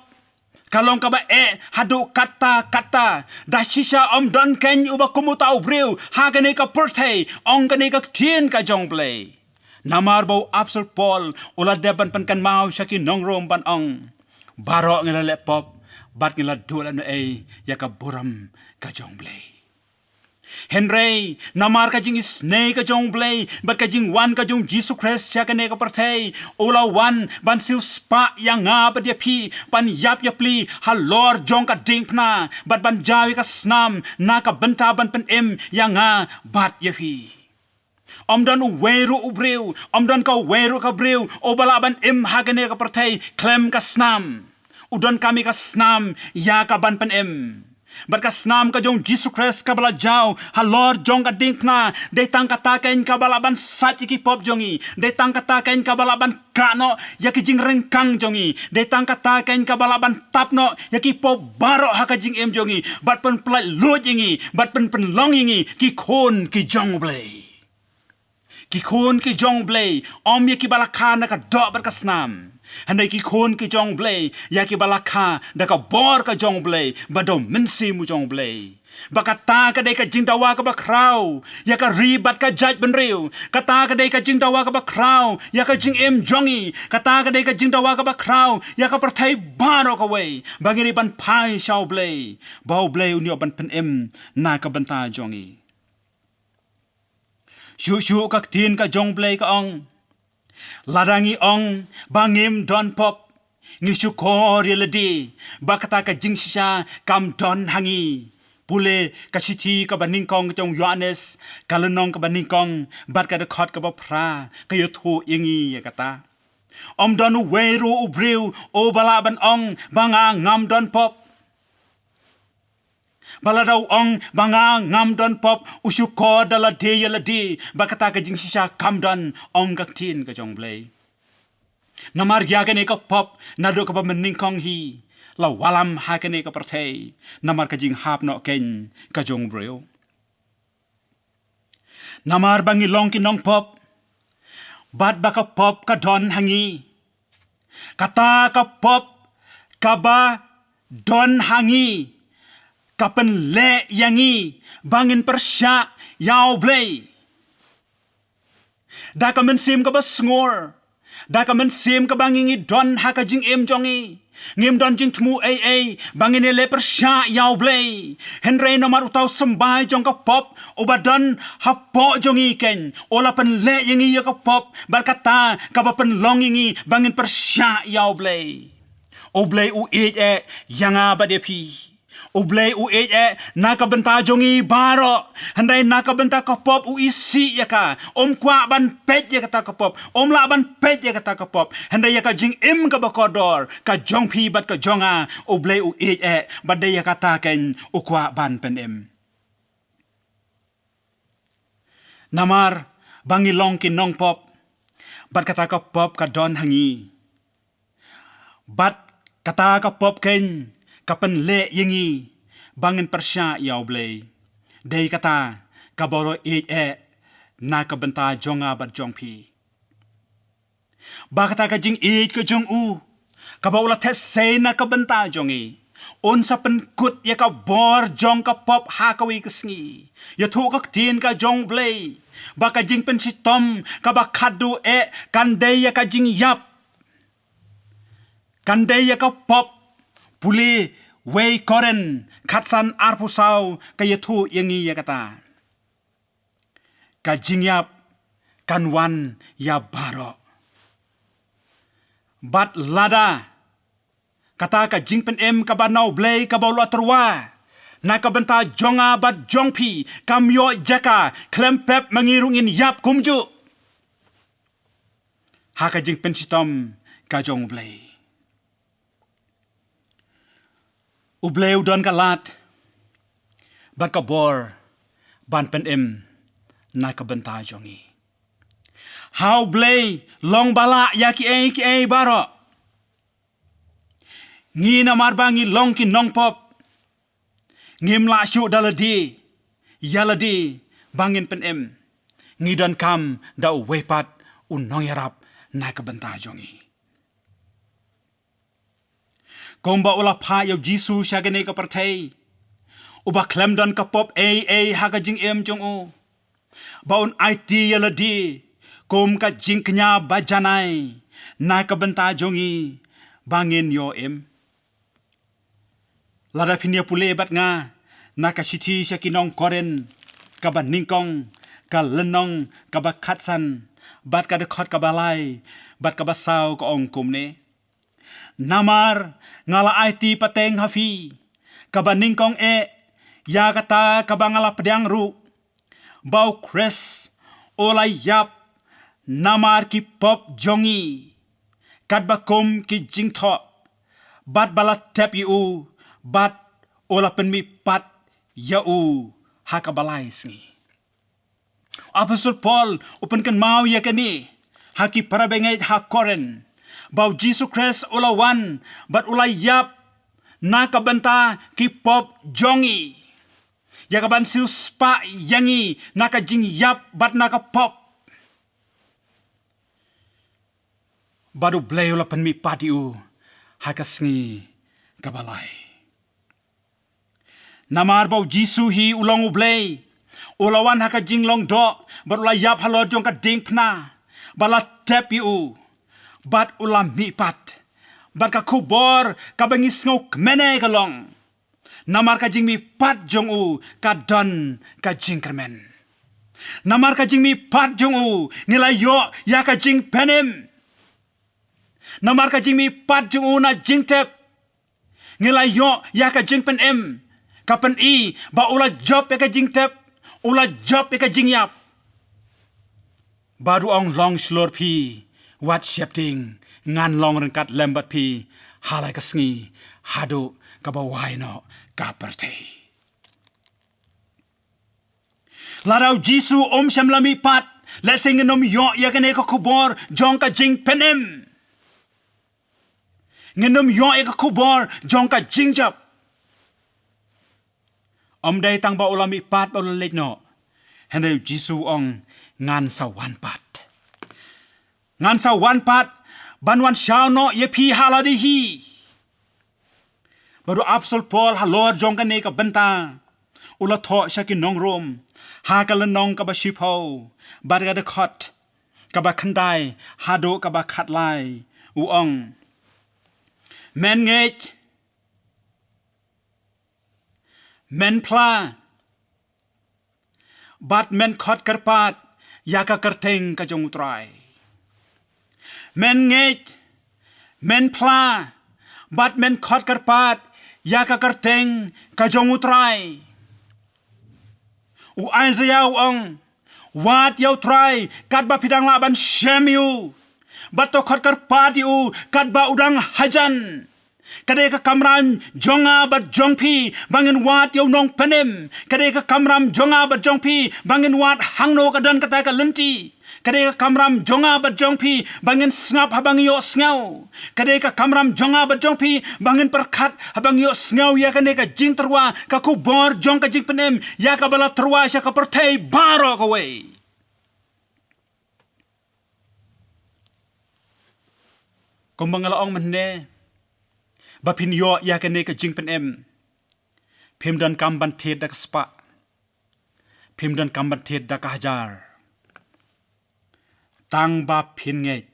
ka long kaba eh haduh katta katta. Da shisha ym don kein uba kum uta u briew ha kane ka pyrthei, ong kane ka ktien ka jong U Blei. Namar ba u Apostol Paul u la dep ban pynkynmaw sha ki nong Rom ban ong: Baroh ngi la leh pop bad ngi la duh lehnohei ïa ka burom ka jong U Blei. Hynrei namar ka jingisynei ka jong U Blei bad ka jingwan ka jong U Jisu Khrist sha kane ka pyrthei, u la wan ban siewspah ïa nga bad ïa phi, ban ïap ïapli halor jong ka diengphna bad ban jaw ïa ka snam na ka bynta ban pynim ïa nga bad ïa phi. Ym don uwei ruh u briew, ym don kawei ruh ka briew uba lah ban im ha kane ka pyrthei khlem ka snam. U donkam ïa ka snam ïa ka ban pynim. Bad ka snam ka jong U Jisu Khrist kaba la jaw halor jong ka diengphna, dei tang kata kein kaba lah ban sait ïa ki pop jong ngi, dei tang kata kein kaba lah ban kah noh ïa ki jingryngkang jong ngi, dei tang kata kein kaba lah ban tap noh ïa ki pop baroh ha ka jingim jong ngi bad pynpyllait luid ïa ngi bad pynpynlong ïa ngi ki khun ki jong U Blei. Ki khun ki jong U Blei ym ïa kiba la kha na ka doh bad ka snam, hynrei ki khun ki jong U Blei ïa kiba la kha da ka bor ka jong U Blei bad da U Mynsiem u jong U Blei. Ba kata ka dei ka jingdawa kaba khraw ïa ka ri bad ka jaitbynriew. Kata ka dei ka jingdawa kaba khraw ïa ka jingim jong ngi. Kata ka dei ka jingdawa kaba khraw ïa ka pyrthei baroh kawei, ba ngin ïa ban phai sha U Blei, ba U Blei un ïoh ban pynim na ka bynta jong ngi. Shuh shuh ka ktien ka jong U Blei ka ong: Lada ngi ong ba ngim don pop, ngi shukor ïa lade ba kata ka jingshisha kam don ha ngi. Pule ka shithi kaba nyngkong ka jong u Ïoannis, ka lynnong kaba nyngkong bad ka dkhot kaba phra, ka ïathuh ïa ngi ïa kata. Ym don uwei ruh u briew uba lah ban ong ba nga ngam don pop. Ba lada u ong ba nga ngam don pop, u shukor da lade ïa lade ba kata ka jingshisha kam don, ong ka ktien ka jong U Blei. Namar ïa kane ka pop naduh kaba mynnyngkong hi la wallam ha kane ka pyrthei, namar ka jinghap noh kein ka jong u briew. Namar ba ngi long ki nongpop, bad ba ka pop ka don ha ngi. Kata ka pop kaba don ha ngi ka pynleh ïa ngi ba ngin pyrshah ïa U Blei. Da ka mynsiem kaba sngur, da ka mynsiem kaba ngi ngi don ha ka jingim jong ngi, ngim don jingthmu ei ei ba ngin ïaleh pyrshah ïa U Blei. Hynrei namar uta u symbai jong ka pop uba don hapoh jong ngi kein, u la pynleh ïa ngi ïa ka pop, bad kata kaba pynlong ïa ngi ba ngin pyrshah ïa U Blei. U Blei u ïeit eh ïa nga bad ïa phi. U Blei u ïeit eh na ka bynta jong ngi baroh, hynrei na ka bynta ka pop u isih ïa ka. Um kwah ban peit ïa kata ka pop, um lah ban peit ïa kata ka pop. Hynrei ïa ka jingim kaba kordor ka jong phi bad ka jong nga, U Blei u ïeit eh, bad dei ïa kata keiñ u kwah ban pynim. Namar ba ngi long ki nongpop, bad kata ka pop ka don ha ngi. Bad kata ka pop keiñ ka pynleh ïa ngi ba ngin pyrshah ïa U Blei. Dei kata kaba u la ïeit eh na ka bynta jong nga bad jong phi. Ba kata ka jingïeit ka jong u, kaba u la theh sei na ka bynta jong ngi, un sa pynkut ïa ka bor jong ka pop ha kawei ka sngi. Ïathuh ka ktien ka jong U Blei ba ka jingpynshitom kaba khatduh eh kan dei ïa ka jingïap, kan dei ïa ka pop. Pule wei Korinth khatsan arphew saw ka ïathuh ïa ngi ïa kata. Ka jingïap kan wan ïa baroh. Bad lada kata ka jingpynim kaba na U Blei kaba u la tyrwa na ka bynta jong nga bad jong phi kam ïoh jaka, khlem pep ma ngi ruh ngin ïap kumjuh ha ka jingpynshitom ka jong U Blei. U Blei u don ka lad bad ka bor ban pynim na ka bynta jong ngi. Ha U Blei long ba lah ïa kiei kiei baroh. Ngi namar ba ngi long ki nongpop, ngim lah shuh da lade ïa lade ba ngin pynim. Ngi donkam da uwei pat u nongïarap na ka bynta jong ngi. Kumba u la phah ïa U Jisu sha kane ka pyrthei, uba khlem don ka pop ei ei ha ka jingim jong u, ba un aiti ïa lade kum ka jingkñia bajanai na ka bynta jong ngi ba ngin ïoh im. Lada phin ïa pule bad nga na ka shithi sha ki nong Korinth, kaba nyngkong, ka lynnong kaba khatsan, bad ka dkhot kaba lai bad kaba saw, ka ong kumne: Namar nga la aiti pateng ha phi, kaba nyngkong eh, ïa kata kaba nga la pdiang ruh, ba U Khrist u la ïap namar ki pop jong ngi, katba kum ki jingthoh, bad ba la tep ïa u, bad u la pynmihpat ïa u ha kaba lai sngi. Apostol Paul u pynkynmaw ïa kane ha ki para bangeit ha Korinth, ba U Jisu Khrist u la wan bad u la ïap na ka bynta ki pop jong ngi, ïa kaban siewspah ïa ngi na ka jingïap bad na ka pop. Bad U Blei u la pynmihpat ïa u ha ka sngi kaba lai. Namar ba U Jisu hi u long U Blei, u la wan ha ka jinglong doh, bad u la ïap halor jong ka diengphna, ba la tep ïa u, bad u la mihpat. Bad ka khubor kaba ngi sngewkmen eh ka long, namar ka jingmihpat jong u ka don ka jingkyrmen. Namar ka jingmihpat jong u ngi la ïoh ïa ka jingpynim. Namar ka jingmihpat jong u na jingtep, ngi la ïoh ïa ka jingpynim. Ka pyni ba u la jop ïa ka jingtep, u la jop ïa ka jingïap. Bad u ong, long shlur phi, wat sheptieng, ngan long ryngkat lem bad phi ha la ka sngi, haduh kaba wai noh ka pyrthei. Lada U Jisu um shym la mihpat, lehse ngin ym ïoh ïa kane ka khubor jong ka jingpynim. Ngin ym ïoh ïa ka khubor jong ka jingjop. Ym dei tang ba u la mihpat bad u la leit noh, hynrei U Jisu u ong, ngan sa wan pat. Ngan sa wan pat ban wan shaw noh ïa phi ha lade hi. Bad u Apostol Paul halor jong kane ka bynta u la thoh sha ki nong Rom, ha ka lynnong kaba shiphew, bad ka dkhot kaba khyndai haduh kaba khatlai, u ong, men ngeit, men phla, bad men khot kyrpad ïa ka kyrteng ka jong U Trai. Men ngeit, men phla, bad men khot kyrpad ïa ka kyrteng ka jong U Trai. U Isaiah u ong, wad ïa U Trai katba phi dang lah ban shem ïa u, bad to khot kyrpad ïa u katba u dang hajan. Ka dei ka kamram jong nga bad jong phi ba ngin wad ïa u Nongpynim. Ka dei ka kamram jong nga bad jong phi ba ngin wad hangno ka don kata ka lynti. Ka dei ka kamram jong nga bad jong phi ba ngin sngap haba ngi ïohsngew. Ka dei ka kamram jong nga bad jong phi ba ngin pyrkhat haba ngi ïohsngew ïa kane ka jingtyrwa, ka khubor jong ka jingpynim ïa kaba la tyrwa sha ka pyrthei baroh kawei. Kumba nga la ong mynne, ba phin ïoh ïa kane ka jingpynim, phim donkam ban thied da ka spah, phim donkam ban thied da ka hajar. Tang ba phin ngeit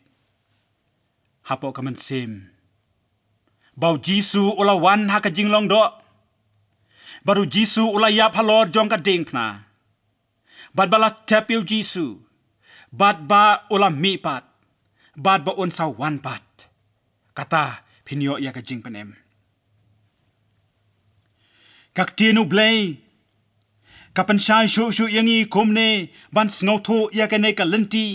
hapoh ka mynsiem ba U Jisu u la wan ha ka jinglong doh, bad U Jisu u la ïap halor jong ka diengphna, bad ba la tep ïa U Jisu, bad ba u la mihpat, bad ba un sa wan pat. Kata phin ïoh ïa ka jingpynim. Ka ktien U Blei ka pynshai shuh shuh ïa ngi kumne ban sngewthuh ïa kane ka lynti,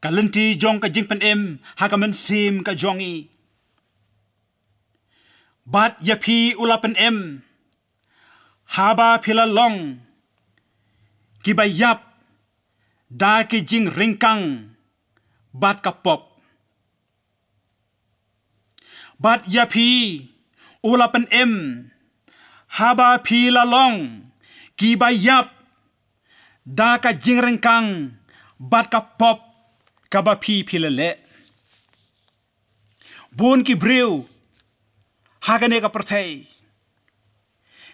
ka lynti jong ka jingpynim ha ka mynsiem ka jong ngi. Bad ïa phi u la pynim, haba phi la long kiba ïap da ki jingryngkang bad ka pop. Bad ïa phi u la pynim, haba phi la long kiba ïap da ka jingryngkang bad ka pop kaba phi phi la leh. Bun ki briew ha kane ka pyrthei,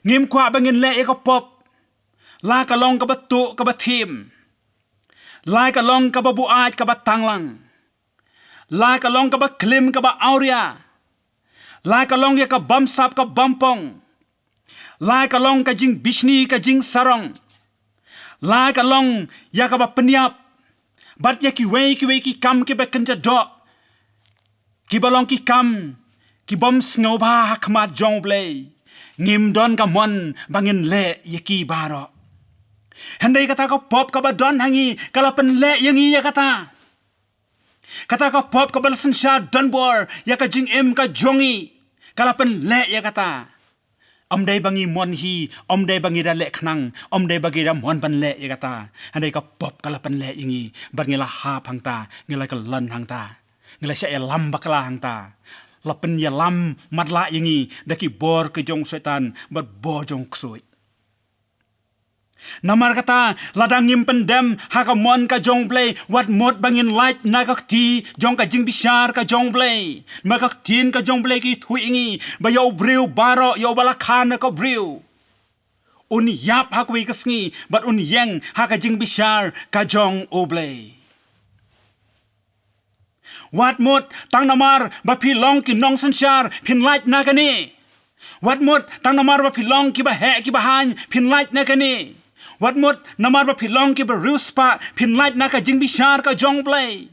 ngim kwah ba ngin leh ïa ka pop, la ka long kaba tuh kaba thiem, la ka long kaba buaid kaba tanglang, la ka long kaba klim kaba awria, la ka long ïa ka bamsap ka bampong, la ka long ka jingbishni ka jingsarong, la ka long ïa kaba pynïap, bad ïa kiwei kiwei ki kam kiba kynja doh, kiba long ki kam ki bym sngewbha ha khmat jong U Blei. Ngim don ka mon ba ngin leh ïa ki baroh. Hynrei kata ka pop kaba don ha ngi ka la pynleh ïa ngi ïa kata. Kata ka pop kaba la synshar donbor ïa ka jingim ka jong ngi, ka la pynleh ïa kata. Ym dei ba ngi mon hi, ym dei ba ngi da leh khnang, ym dei ba ngi da mon ban leh ïa kata. Hynrei ka pop ka la pynleh ïa ngi, bad ngi la hap hangta, ngi la kyllon hangta, ngi la shah ïalam bakla hangta. La pynïalam matlah ïa ngi da ki bor ka jong Soitan bad bor jong u ksuid. Namar kata, lada ngim pyndem ha ka mon ka jong U Blei, wat mut ba ngin lait na ka kti jong ka jingbishar ka jong U Blei. Namar ka ktien ka jong U Blei ka ïathuh ïa ngi ba ïa u briew baroh, ïa uba la kha na ka briew, un ïap ha kawei ka sngi bad un ïeng ha ka jingbishar ka jong U Blei. Wat mut tang namar ba phi long ki nongsynshar phin lait na kane. Wat mut tang namar ba phi long kiba heh kiba haiñ phin lait na kane. Wat mut namar ba phi long kiba riewspah phin lait na ka jingbishar ka jong U Blei.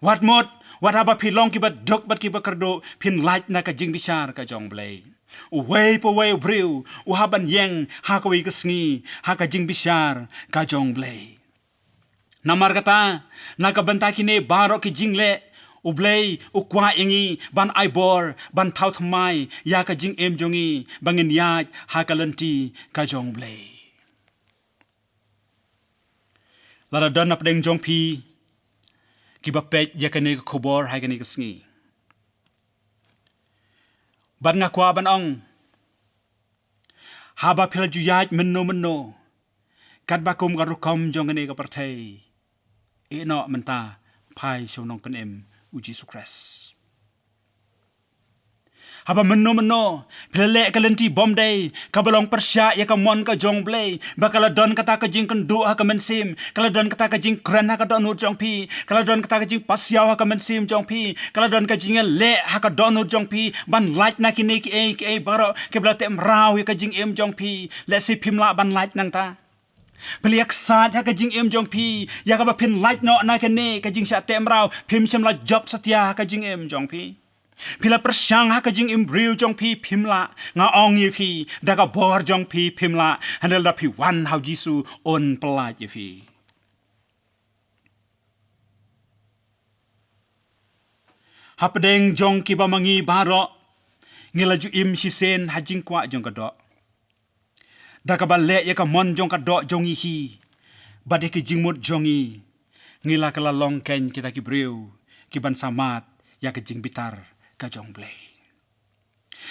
Wat mut wat haba phi long kiba duk bad kiba kyrduh phin lait na ka jingbishar ka jong U Blei. Uwei pa uwei u briew u hap ban ïeng ha kawei ka sngi ha ka jingbishar ka jong U Blei. Namar kata, na ka bynta kine baroh ki jingleh, U Blei u kwah ïa ngi ban ai bor, ban thaw thymmai ïa ka jingim jong ngi ba ngin ïaid ha ka lynti ka jong U Blei. Lada don na pdeng jong phi kiba peit ïa kane ka khubor ha kane ka sngi, bad nga kwah ban ong, haba phi la ju ïaid mynno mynno katba kum ka rukom jong kane ka pyrthei, ïeh noh mynta, phai sha u Nongpynim, U Jisu Khrist. Haba mynno mynno phi la leh ka lynti bymdei kaba long pyrshah ïa ka mon ka jong U Blei, ba ka la don kata ka jingkynduh ha ka mynsiem, ka la don kata ka jingkren ha ka dohnud jong phi, ka la don kata ka jingpasiaw ha ka mynsiem jong phi, ka la don ka jingïaleh ha ka dohnud jong phi ban lait na kine kiei kiei baroh kiba la teh mraw ïa ka jingim jong phi. Lehse phim lah ban lait nangta. Phi la ïaksaid ha ka jingim jong phi ïa kaba phin lait noh na kane ka jingshah teh mraw, phim shym la jop satia ha ka jingim jong phi. Phi la pyrshang ha ka jingim briew jong phi phim lah, nga ong ïa phi, da ka bor jong phi phim lah, hynrei lada phi wan ha u Jisu un pyllait ïa phi. Hapdeng jong kiba ma ngi baroh, ngi la ju im shisien ha jingkwah jong ka doh. Da kaba leh ïa ka mon jong ka doh jong ngi hi, bad ïa ki jingmut jong ngi, ngi la ka la long kein kita ki briew, kiban samad ïa ka jingbitar ka jong U Blei.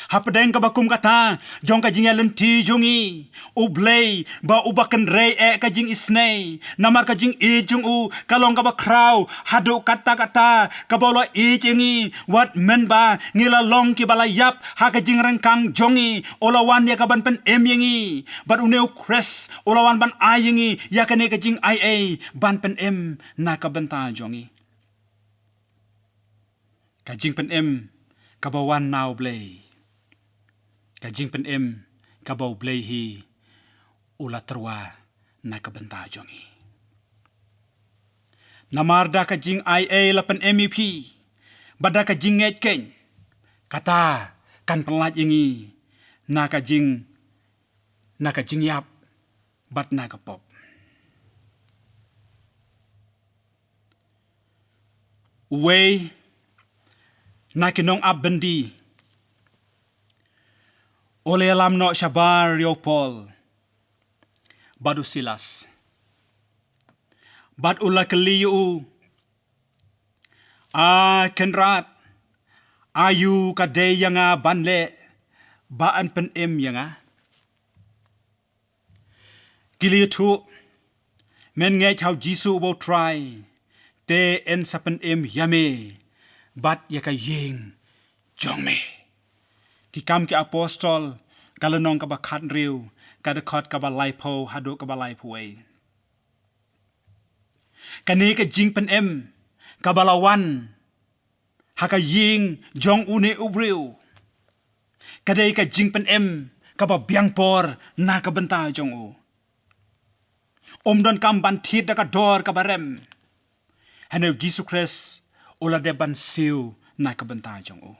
Hapdeng kaba kum kata, jong ka jingïalynti jong ngi, U Blei, ba u ba kynrei eh ka jingisynei, namar ka jingïeit jong u, ka long kaba khraw, haduh katta katta, kaba u la ïeit ïa ngi, wat mynba, ngi la long kiba la ïap, ha ka jingryngkang jong ngi, u la wan ïa kaban pynim ïa ngi, bad une u Khrist, u la wan ban ai ïa ngi, ïa kane ka jingaiei, ban pynim, na ka bynta jong ngi. Ka jingpynim kaba wan na U Blei. Ka jingpynim kaba U Blei hi u la tyrwa na ka bynta jong ngi. Namar da ka jingaiei la pynim ïa phi, bad da ka jingngeit kein, kata kan pyllait ïa ngi na ka jing, na ka jingïap, bad na ka pop. Uwei na ki nongap byndi u la ïalam noh shabar ïa u Paul bad u Silas. Bad u la kylli ïa u, A Kynrad, aïu ka dei ïa nga ban leh, ba yn pynim ïa nga? Ki la ïathuh, men ngeit ha u Jisu uba u Trai, te yn sa pynim ïa me, bad ïa ka ïing jong me. Ki Kam ki Apostol, ka lynnong kaba khathynriew, ka dkhot kaba laiphew, haduh kaba laiphew wei. Kane ka jingpynim, kaba la wan, ha ka ïing jong une u briew. Ka dei ka jingpynim, kaba biang por na ka bynta jong u. Um donkam ban thied da ka dor kaba rem. Hynrei u Jisu Khrist, u la dep ban siew na ka bynta jong u.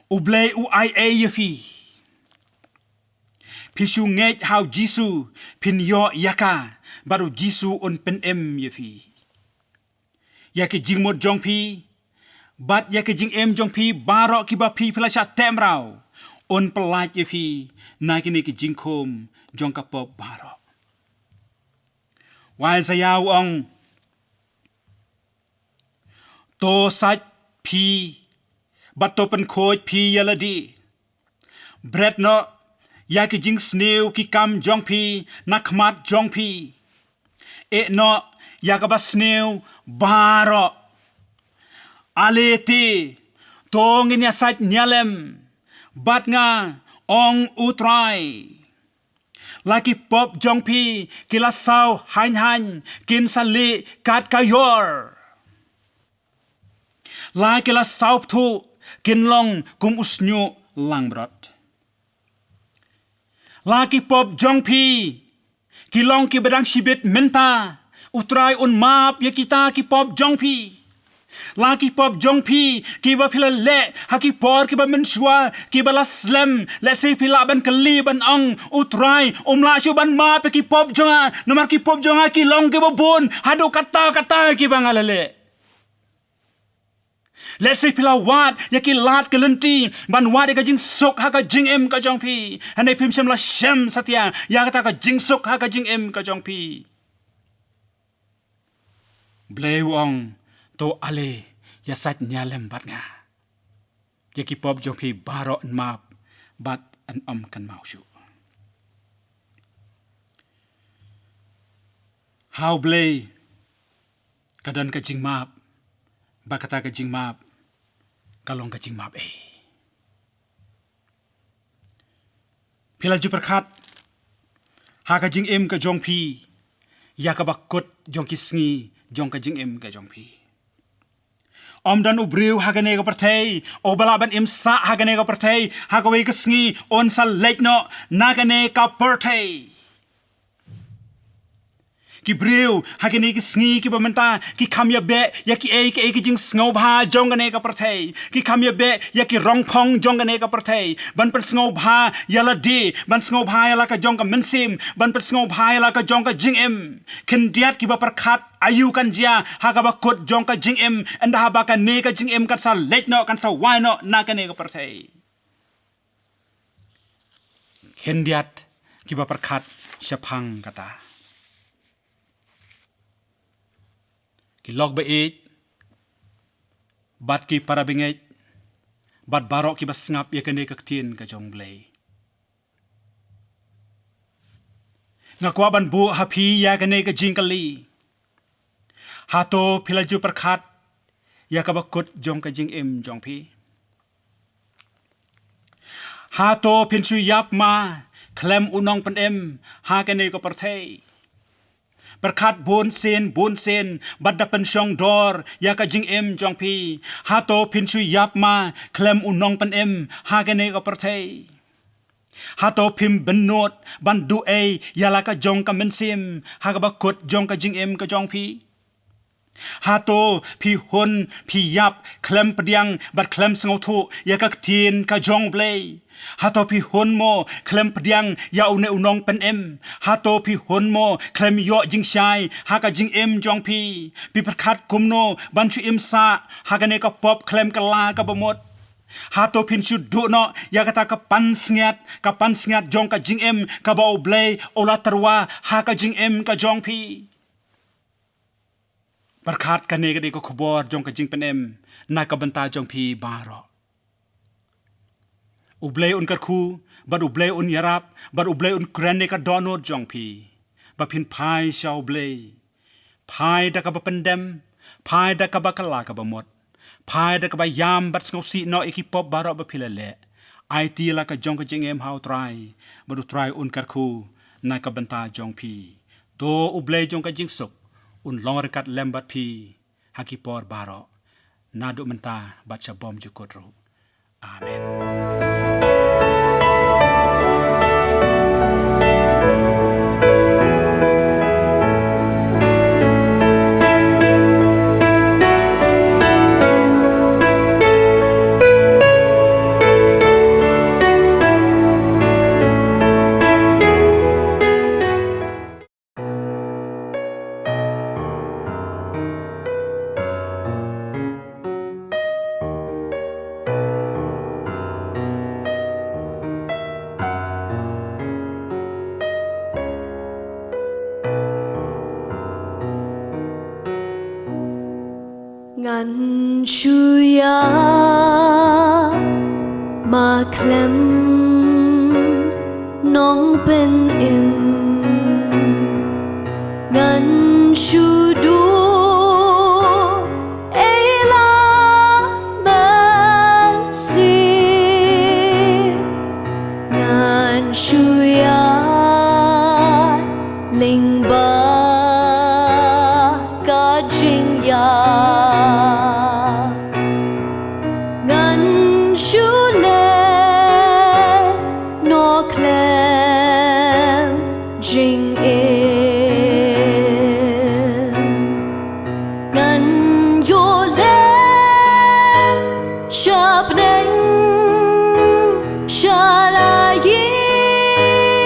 U Blei u aiei ïa phi. Phi shu ngeit ha u Jisu, phin ïoh ïa ka, bad u Jisu un pynim ïa phi. Ïa ki jingmut jong phi, bad ïa ki jingim jong phi, baroh kiba phi phi la shah teh mraw, un pyllait ïa phi, na kine ki jingkhum, jong ka pop baroh. U Isaiah u ong, To sait phi, bad to pynkhuid phi ïa lade. Bret noh, ïa ki jingsniew ki kam jong phi, na khmat jong phi. Ïeh noh, ïa kaba sniew, baroh. Ale te, to ngin ïa sait ñialem, bad nga, ong u Trai. La ki pop jong phi, ki la saw haiñ haiñ, kin sa lieh kat ka ïor. La ki la saw pthuh, kin long kum u shñiuh langbrot. La ki pop jong phi, ki long kiba dang shibit mynta, u Trai un map ïa kita ki pop jong phi. La ki pop jong phi, kiba phi la leh, ha ki por kiba mynshuwa, kiba la slem, lehse phi lah ban kylli ban ong, u Trai, um lah shuh ban map ïa ki pop jong nga, namar ki pop jong nga ki long kiba bun, haduh katta katta kiba nga la leh. Lehse phi la wad, ïa ki lad ki lynti, ban wad ïa ka jingsuk ha ka jingim ka jong phi. Hynrei phim shym la shem satia, ïa kata ka jingsuk ha ka jingim ka jong phi. Blei u ong, to ale, ïa sait ñialem bad nga. Ïa ki pop jong phi baroh yn map, bad yn ym kynmaw shuh. Ha u Blei, ka don ka jingmap, bad kata ka jingmap, ka long ka jingmap ei. Phi la ju pyrkhat, ha ka jingim ka jong phi, ïa kaba kut jong ki sngi, jong ka jingim ka jong phi. Ym don u briew ha kane ka pyrthei, uba lah ban im sah ha kane ka pyrthei, ha kawei ka sngi, un sa leit noh, na kane ka pyrthei. Ki briew ha kine ki sngi kiba mynta ki kham ïa beh ïa kiei kiei ki jingsngewbha jong kane ka pyrthei. Ki kham ïa beh ïa ki rongphong jong kane ka pyrthei ban pynsngewbha ïa lade, ban sngewbha ïa la ka jong ka mynsiem, ban pynsngewbha ïa la ka jong ka jingim. Khyndiat kiba pyrkhat aïu kan jia ha kaba kut jong ka jingim, ynda haba kane ka jingim kan sa leit noh, kan sa wai noh na kane ka pyrthei. Khyndiat kiba pyrkhat shaphang kata. Ki lok ba ïeit bad ki para bangeit bad baroh kiba sngap ïa kane ka ktien ka jong U Blei. Nga kwah ban buh ha phi ïa kane ka jingkylli. Hato phi la ju pyrkhat ïa kaba kut jong ka jingim jong phi? Hato phin shu ïap ma khlem u nongpynim ha kane ka pyrthei? Pyrkhat bun sien bun sien bad da pynshong dor ïa ka jingim jong phi. Hato phin shu ïap ma khlem u nongpynim ha kane ka pyrthei? Hato phim bynnud ban duh ei ïa la ka jong ka mynsiem ha kaba kut jong ka jingim ka jong phi? Hato phi hun phi ïap khlem pdiang bad khlem sngewthuh ïa ka ktien ka jong U Blei? Hato phi hun mo khlem pdiang ïa une u nongpynim? Hato phi hun mo khlem ïoh jingshai ha ka jingim jong phi? Phi pyrkhat kumno ban shu im sah ha kane ka pop khlem kylla kaba mut? Hato phin shu duh noh ïa kata ka pansngiat, ka pansngiat jong ka jingim kaba U Blei u la tyrwa ha ka jingim ka jong phi? Pyrkhat, kane ka dei ka khubor jong ka jingpynim na ka bynta jong phi baroh. U Blei un kyrkhu bad U Blei un ïarap bad U Blei un kren ïa ka dohnud jong phi ba phin phai sha U Blei. Phai da kaba pyndem, phai da kaba kylla kaba mut, phai da kaba ïam bad sngewsih noh ïa ki pop baroh ba phi la leh. Aiti la ka jong ka jingim ha U Trai bad U Trai un kyrkhu na ka bynta jong phi. To U Blei jong ka jingsuk un long ryngkat lem bad phi ha ki por baroh, naduh mynta bad sha bymjukut ruh. Amen. Ngan shu ïap ma khlem nongpynim. Ngan shu duh ei la mynsiem. Ngan shu ïaid lyngba ka jingïap. Ngan shu leh noh khlem jingim. Ngan ïoh leit sha bneng sha la ïing.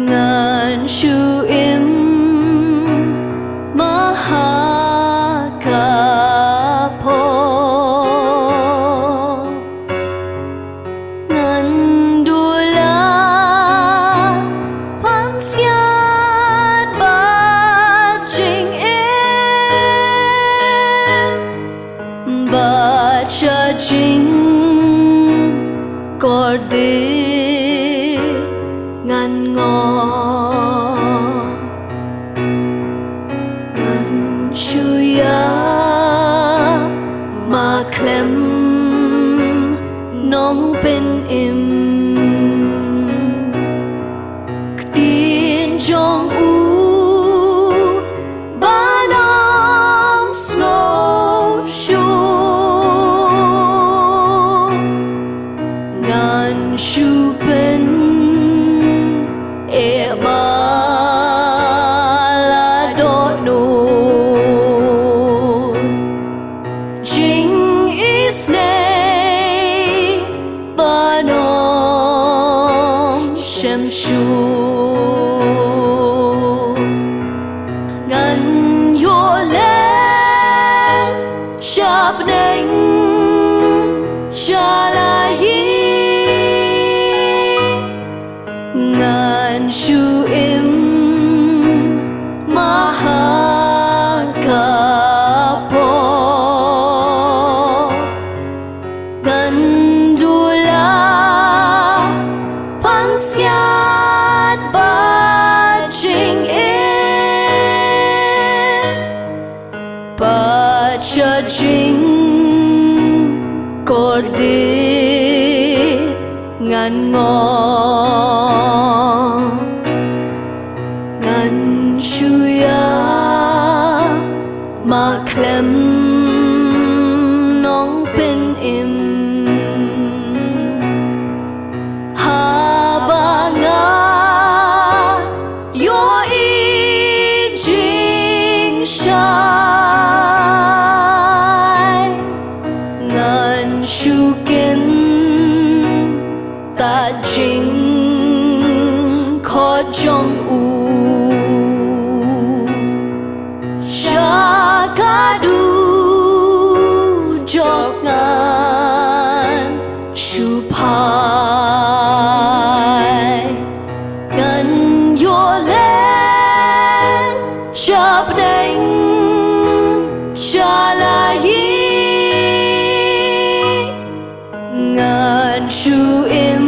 Ngan shu im ma ha ka pop. Ngan duh la pansngiat bad jingim bad sha jingkordit ngan ngop. Ngan shu ïap ma khlem nongpynim. Ktien jong u ba ym sngew shuh. Ngan shu pynïaid ma Bneng sha la ïing ngan shu im ma ha ka por. Ngan duh la pan sngewbha jingim. Bad sha jingkordit ngan ngop. Ngan shu ïa ma khlem nongpynim. Haba nga ïohi jingshai ngan shu kyntait jingkhot jong u. Sha ka dujok ngan shu phai. Ngan ïoh leit sha bneng sha la ïing. Ngan shu im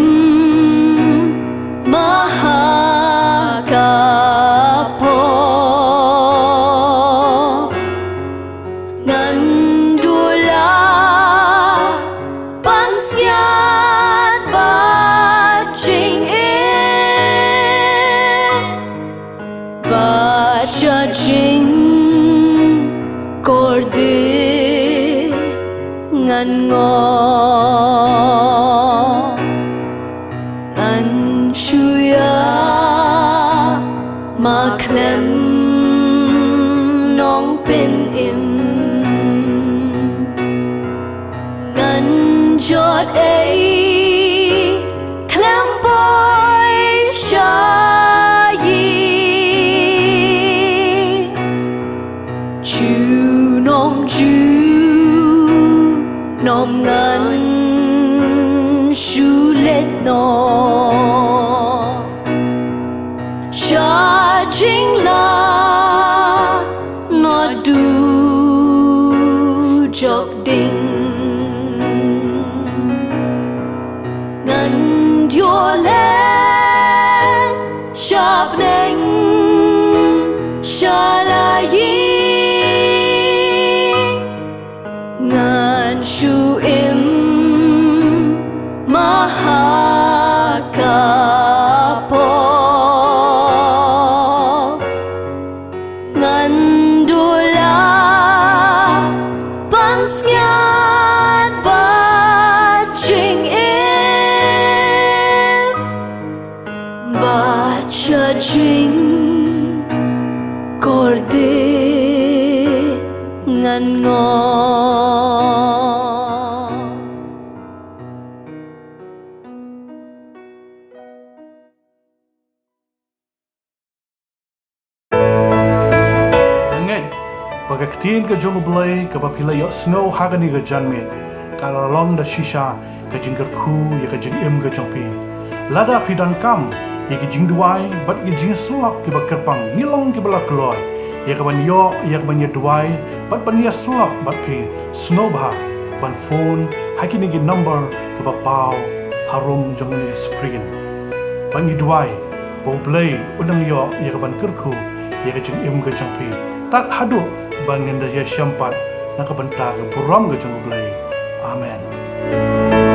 ma ha ka por. Ngan duh la pan sngewbha jingim. Bad sha jingkordit ngan ngop. Ngan shu ïa ma khlem nongpynim. Ngan jot ei khlem poi sha ïing. Junom junom ngan shu leit noh sha jingla naduh jok ding. Ngan ïoh leit sha bneng sha la ïing. Ngan shu im ma ha ka por. Ngan duh la pan sngewbha jingim. Bad sha jingkordit ngan ngop. Ngeit ba ka ktien ka jong U Blei kaba phi la ïohsngew ha kane ka janmiet ka la long da shisha ka jingkyrkhu ïa ka jingim ka jong phi. Lada phi donkam ïa ki jingduwai bad ki jingïasyllok kiba kyrpang, ngi long kiba la kloi ïa ka ban ïoh, ïa ka ban ïaduwai bad ban ïasyllok bad phi. Sngewbha ban phone ha kine ki number kiba paw harum jong kane ka screen. Bad ngi duwai ba U Blei un nang ïoh ïa ka ban kyrkhu ïa ka jingim ka jong phi tad haduh ba ngin da ïashem pat na ka bynta ka burom ka jong U Blei. Amen.